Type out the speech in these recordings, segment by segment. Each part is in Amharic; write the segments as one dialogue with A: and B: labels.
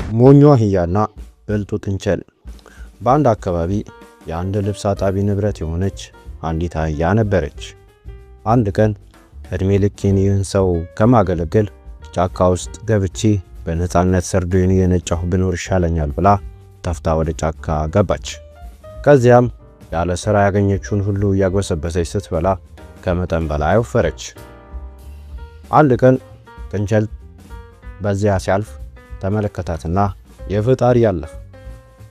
A: ሞኟ አህያና ብልጡ ጥንቸል። በአንድ አካባቢ የአንድ ልብስ አጣቢ ንብረት የሆነች አንዲት አህያ ነበረች። አንድ ቀን እድሜ ልኬን ይህን ሰው ከማገለግል ጫካ ውስጥ ገብቼ በነፃነት ሰርዶዬን እየነጫሁ ብኖር ይሻለኛል ብላ ጠፍታ ወደ ጫካ ገባች። ከዚያም ያለ ስራ ያገኘችውን ሁሉ እያጎሰበሰች ስትበላ ከመጠን በላይ ወፈረች። አንድ ቀን ጥንቸል በዚያ ሲያልፍ ተመለከታትና የፈጣሪ ያለፍ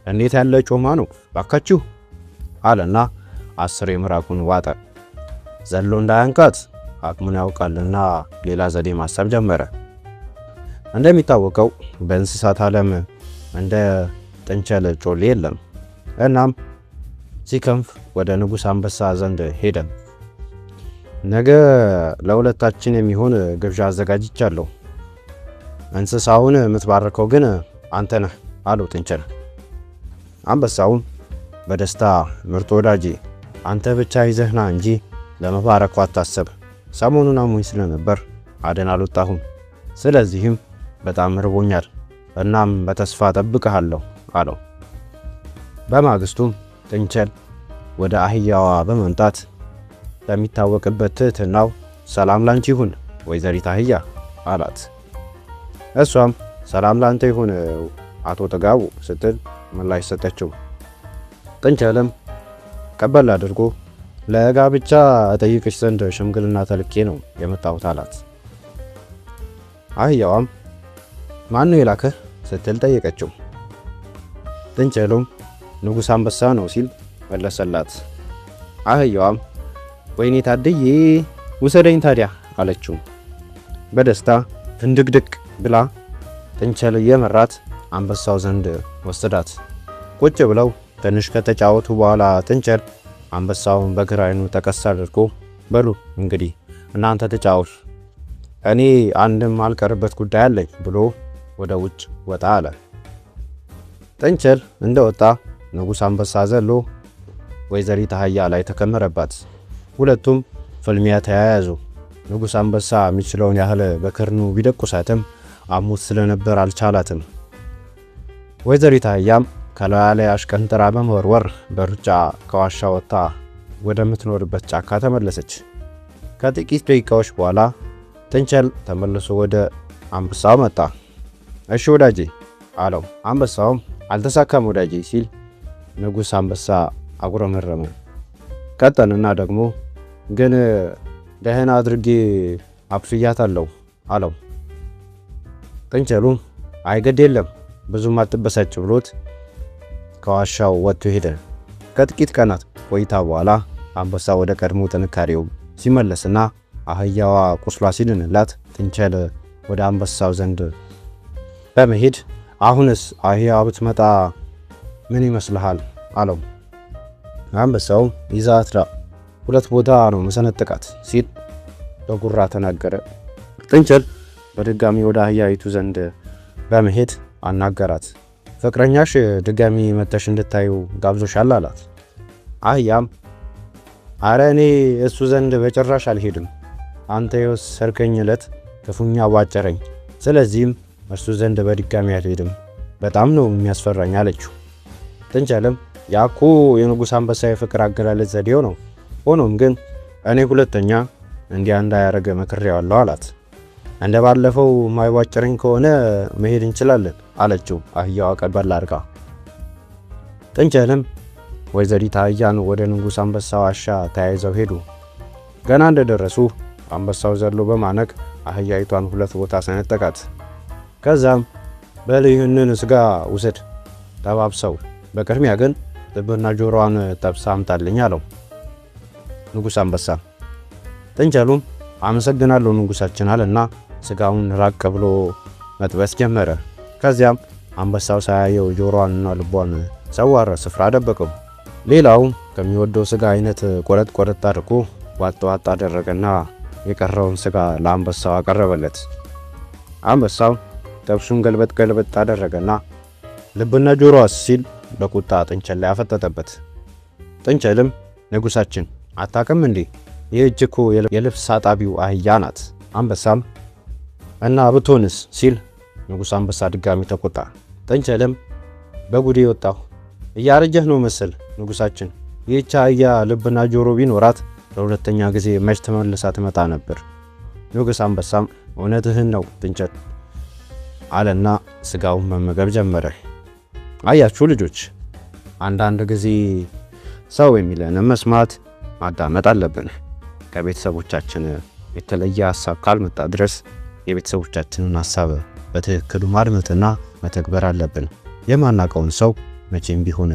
A: እንዴት ያለ ጮማ ነው ባካችሁ አለና 10 ምራቁን ዋጠ። ዘሎ እንዳያንቃት አቅሙን ያውቃልና ሌላ ዘዴ ማሰብ ጀመረ። እንደሚታወቀው በእንስሳት ዓለም እንደ ጥንቸል ጮሌ የለም። እናም ሲከንፍ ወደ ንጉሥ አንበሳ ዘንድ ሄደ። ነገ ለሁለታችን የሚሆን ግብዣ አዘጋጅቻለሁ፣ እንስሳውን የምትባርከው ግን አንተ ነህ አለው ጥንቸል። አንበሳውም በደስታ ምርጥ ወዳጄ፣ አንተ ብቻ ይዘህና እንጂ ለመባረኩ አታሰብ። ሰሞኑን አሞኝ ስለነበር አደን አልወጣሁም። ስለዚህም በጣም ርቦኛል። እናም በተስፋ ጠብቅሃለሁ አለው። በማግስቱም ጥንቸል ወደ አህያዋ በመምጣት በሚታወቅበት ትህትናው ሰላም ላንቺ ይሁን ወይዘሪት አህያ አላት። እሷም ሰላም ላንተ ይሁን አቶ ጥጋቡ ስትል ምላሽ ሰጠችው። ጥንቸልም ቀበል አድርጎ ለጋብቻ እጠይቅሽ ዘንድ ሽምግልና ተልኬ ነው የመጣሁት አላት። አህያዋም ማን ነው የላከህ ስትል ጠየቀችው። ጥንቸሉም ንጉሥ አንበሳ ነው ሲል መለሰላት። አህያዋም ወይኔ ታድዬ ውሰደኝ ታዲያ አለችው። በደስታ ፍንድቅድቅ ብላ ጥንቸል እየመራት አንበሳው ዘንድ ወሰዳት። ቁጭ ብለው ትንሽ ከተጫወቱ በኋላ ጥንቸል አንበሳውን በግራ ዓይኑ ጠቀስ አድርጎ በሉ እንግዲህ እናንተ ተጫወቱ፣ እኔ አንድም አልቀርበት ጉዳይ አለኝ ብሎ ወደ ውጭ ወጣ አለ። ጥንቸል እንደወጣ ንጉሥ አንበሳ ዘሎ ወይዘሪት አህያ ላይ ተከመረባት። ሁለቱም ፍልሚያ ተያያዙ። ንጉሥ አንበሳ የሚችለውን ያህል በክርኑ ቢደቁሳትም አሞት ስለነበር አልቻላትም። ወይዘሪት አህያም ከላያ ላይ አሽቀንጥራ በመወርወር በሩጫ ከዋሻ ወጥታ ወደምትኖርበት ጫካ ተመለሰች። ከጥቂት ደቂቃዎች በኋላ ጥንቸል ተመልሶ ወደ አንበሳው መጣ። እሺ ወዳጄ አለው። አንበሳውም አልተሳካም ወዳጄ ሲል ንጉሥ አንበሳ አጉረመረመ። ቀጠልና ደግሞ ግን ደህና አድርጌ አብስያታለሁ አለው። ጥንቸሉም አይገድ የለም ብዙም አትበሳጭ ብሎት ከዋሻው ወጥቶ ሄደ። ከጥቂት ቀናት ቆይታ በኋላ አንበሳ ወደ ቀድሞ ጥንካሬው ሲመለስና አህያዋ ቁስሏ ሲድንላት ጥንቸል ወደ አንበሳው ዘንድ በመሄድ አሁንስ አህያዋ ብትመጣ ምን ይመስልሃል? አለው። አንበሳው ይዛት ሁለት ቦታ ነው መሰነጥቃት ሲል በጉራ ተናገረ። ጥንቸል በድጋሚ ወደ አህያይቱ ዘንድ በመሄድ አናገራት። ፍቅረኛሽ ድጋሚ መተሽ እንድታዩ ጋብዞሻል አላት። አህያም አረ እኔ እሱ ዘንድ በጭራሽ አልሄድም፣ አንተ የወሰድከኝ ዕለት ክፉኛ ዋጨረኝ። ስለዚህም እርሱ ዘንድ በድጋሚ አልሄድም፣ በጣም ነው የሚያስፈራኝ አለችው። ጥንቸልም ያኮ የንጉሥ አንበሳ የፍቅር አገላለጽ ዘዴው ነው፣ ሆኖም ግን እኔ ሁለተኛ እንዲያ እንዳያረገ መክሬዋለሁ አላት። እንደ ባለፈው ማይቧጭረኝ ከሆነ መሄድ እንችላለን አለችው አህያዋ ቀበል አድርጋ። ጥንቸልም ወይዘሪት አህያን ወደ ንጉሥ አንበሳ ዋሻ ተያይዘው ሄዱ። ገና እንደደረሱ አንበሳው ዘሎ በማነቅ አህያይቷን ሁለት ቦታ ሰነጠቃት። ከዛም በል ይህንን ስጋ ውሰድ ጠባብሰው፣ በቅድሚያ ግን ልብና ጆሮዋን ጠብሳ አምጣልኝ አለው ንጉሥ አንበሳ። ጥንቸሉም አመሰግናለሁ ንጉሳችን አለና ስጋውን ራቅ ብሎ መጥበስ ጀመረ። ከዚያም አንበሳው ሳያየው ጆሮዋንና ልቧን ሰዋረ ስፍራ ደበቀው። ሌላው ከሚወደው ስጋ አይነት ቆረጥ ቆረጥ አድርጎ ዋጥ ዋጥ አደረገና የቀረውን ስጋ ለአንበሳው አቀረበለት። አንበሳው ጥብሱን ገልበጥ ገልበጥ አደረገና ልብና ጆሮዋስ ሲል በቁጣ ጥንቸል ላይ አፈጠጠበት። ጥንቸልም ንጉሳችን አታውቅም እንዴ? ይህች እኮ የልብስ አጣቢው አህያ ናት። አንበሳም እና ብትሆንስ ሲል ንጉሥ አንበሳ ድጋሚ ተቆጣ። ጥንቸልም በጉዴ ወጣሁ፣ እያረጀህ ነው መሰል ንጉሳችን፣ ይህች አህያ ልብና ጆሮ ቢኖራት ለሁለተኛ ጊዜ መች ተመልሳ ትመጣ ነበር። ንጉሥ አንበሳም እውነትህን ነው ጥንቸል አለና ስጋውን መመገብ ጀመረ። አያችሁ ልጆች፣ አንዳንድ ጊዜ ሰው የሚለንን መስማት ማዳመጥ አለብን። ከቤተሰቦቻችን የተለየ ሀሳብ ካልመጣ ድረስ የቤተሰቦቻችንን ሀሳብ በትክክሉ ማድመጥና መተግበር አለብን። የማናውቀውን ሰው መቼም ቢሆን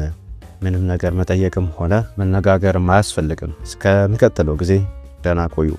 A: ምንም ነገር መጠየቅም ሆነ መነጋገርም አያስፈልግም። እስከሚቀጥለው ጊዜ ደህና ቆዩ።